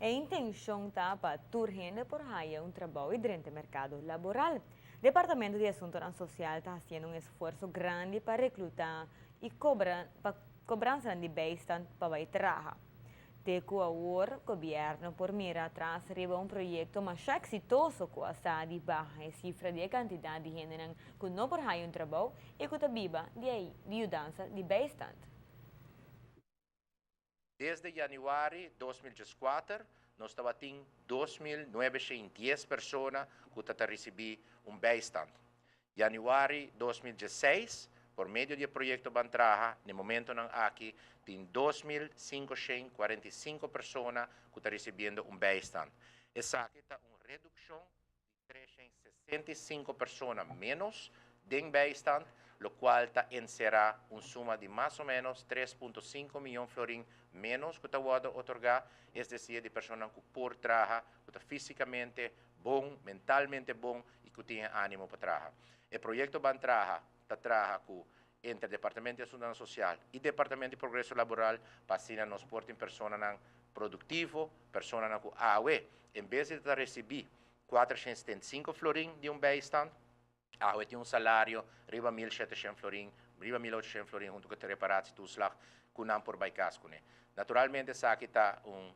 E intencion ta pa tur hende por haya un trabou y drenta mercado laboral. Departamento di Asunto Social ta haciendo un esfuerso grandi pa recluta y cobra pa cobransa di bijstand pa bay traha. Te cu awor, gobierno por mira atras riba un proyecto mas exitoso cu a di baha e cifra di cantidad di hende cu no por haya un trabou y cu ta biba di, di yudansa di bijstand. Desde januari 2014, nos tabatin 2.910 persona cu a ricibi un bijstand. Januari 2016, pa medio di e proyecto Ban Traha, na e momento aki, tin 2.545 persona cu ta ricibiendo un bijstand. Esaki ta un reduccion di 365 persona menos den bijstand, locual ta encera un suma di mas o menos 3.5 miyon florin menos cu ta otorga, es decir, di persona cu por traha, cu ta fisicamente bon, mentalmente bon y cu tin animo pa traha. E proyecto Ban Traha, ta traha cu entre Departamento di Asunto Social y Departamento di Progreso Laboral, pa asina nos por tin persona productivo, persona cu awe, en bes di ricibi 475 florin di un bijstand, awe tin un salario riba 1.700 florin, riba 1.800 florin hunto cu reparatietoeslag, cu nan por bay cas cune. Naturalmente, esaki ta un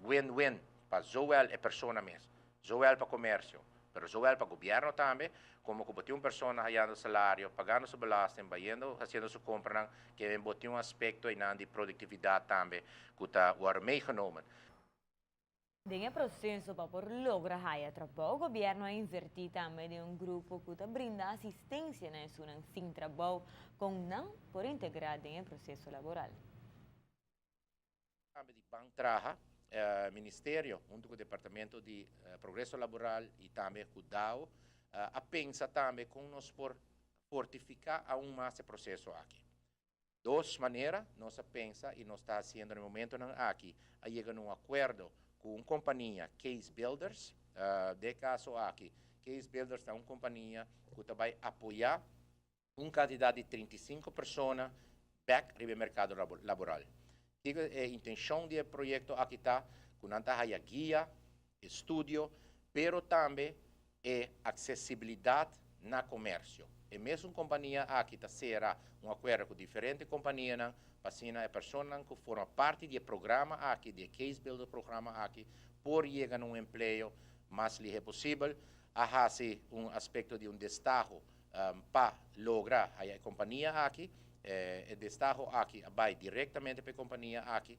win-win pa zowel e persona mes, zowel pa comercio, pero zowel pa gobierno tambe, como cu un persona hayando salario, pagando su belasting, bayendo, haciendo su compra, cu tin un aspecto di productividad tambe, cu ta wordt meegenomen. Den e proceso pa por logra haya trabou, gobierno a inverti tambe den un grupo cu ta brinda asistencia na esunnan sin trabou, cu nan por integra den e proceso laboral. Tambe di Ban Traha, Ministerio, hunto cu e Departamento di Progreso Laboral y tambe cu DAO, a pensa tambe con nos por fortifica aun mas e proceso aki. Dos manera, nos a pensa y nos ta haciendo na e momento aki, a yega na un acuerdo cu un compania, Case Builders, den e caso aki, Case Builders ta un compania cu ta bay apoya un cantidad di 35 persona back riba mercado laboral. E intencion di e proyecto aki ta, cu nan ta guia, estudio, pero tambe e accesibilidad na comercio. E mesun compania aki ta cera un acuerdo cu diferente compania, pa e persona cu forma parti di e programa aki, di Case Builder programa aki, por yega na un empleo mas lihe posibel, a haci un aspecto di un destaho pa logra e compania aki, e destaho aki bay directamente pa e compania aki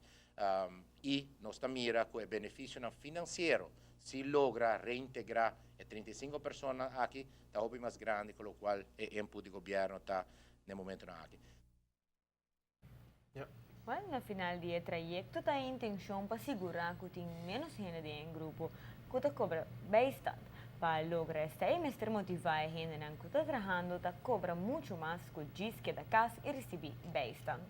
y nos ta mira cu e beneficio financiero si logra reintegra e 35 persona aki ta hopi mas grandi cu locual e input di gobierno ta na e momento aki. Bueno, na final di e trayecto ta e intencion pa sigura cu tin menos hende den grupo cu ta cobra bijstand. Pa logra esey mester motiva e hende cu ta trahando ta cobra mucho mas cu djis keda cas y ricibi bijstand.